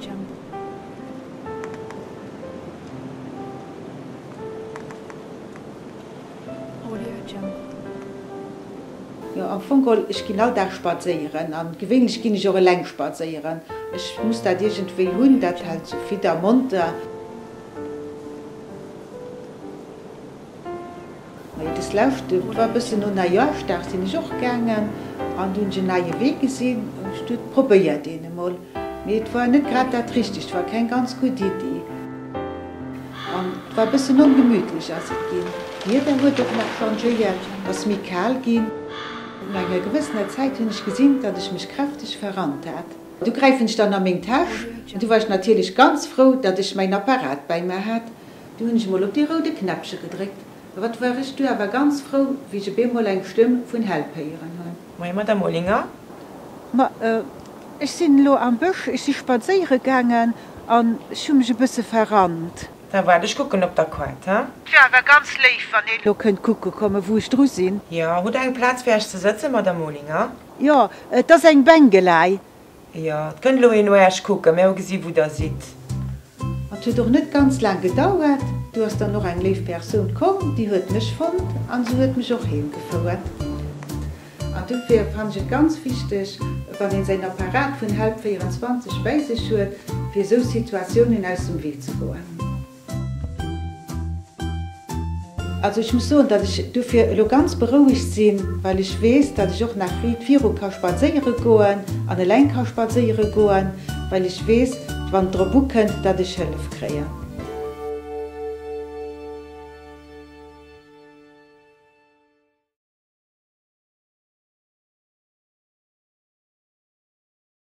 Jungle. Audio Jungle. Jo, am Fong geholl, ech ginn all Dag spadséieren an gewéinlech ginn ech och eleng spadséieren. Ech muss dat iergendwéi hunn, dat hält sou fit a monter. Majo, des Lauscht, et war e bëssen no Neijoerschdag, sinn ech och gaangen an du hunn ech en neie Wee gesinn. Ech du probéiert een emol, mee et war net grad dat Richtegt, et war keng ganz gutt Iddi an et war e bëssen ongemütlech ass et ginn. D'Wieder huet och nach changéiert, ass méi kal ginn. No enger gewëssener Zäit hunn ech gesinn, datt ech mech kräfteg verrannt hat. Du gräifen ech dann a meng Täsch an du war ech natierlech ganz frou, datt ech mäin Apparat bäi mer hat. Du hunn ech emol op dee roude Knäppche gedréckt. A wat war ech du awer ganz frou, wéi ech op eemol eng Stëmm vun Help héieren hunn. Moie Madame Olinger. Ma ech sinn elo am Bësch, ech si spadséiere gaangen an ech hu mech e bësse verrannt. Da waart, ech kucken op der Koart, he? Et wär awer ganz léif, wann een elo kënnt kucke kommen, wou ech dru sinn. Jo, hutt Der eng Plaz fir Iech ze sëtzen, Madame Olinger? Jo, et ass eng Bängelei. Jo, et kënnt elo een no Äech kucken, mir hu gesi wou Der sidd. Et huet och net ganz laang gedauert, du ass dann och eng léif Persoun komm, déi huet mech fonnt an se huet mech och heem gefouert. An dofir fannen ech et ganz wichteg, wann een säin Apparat vun Help 24 bäi sech huet, fir esou Situatiounen aus dem Wee ze goen. Also ech muss soen, datt ech dofir elo ganz berouegt sinn, well ech weess, datt ech och nach riit viru ka spadséiere goen an eleng ka spadséiere goen, well ech weess, wann et drop ukënnt, datt ech Hëllef kréien.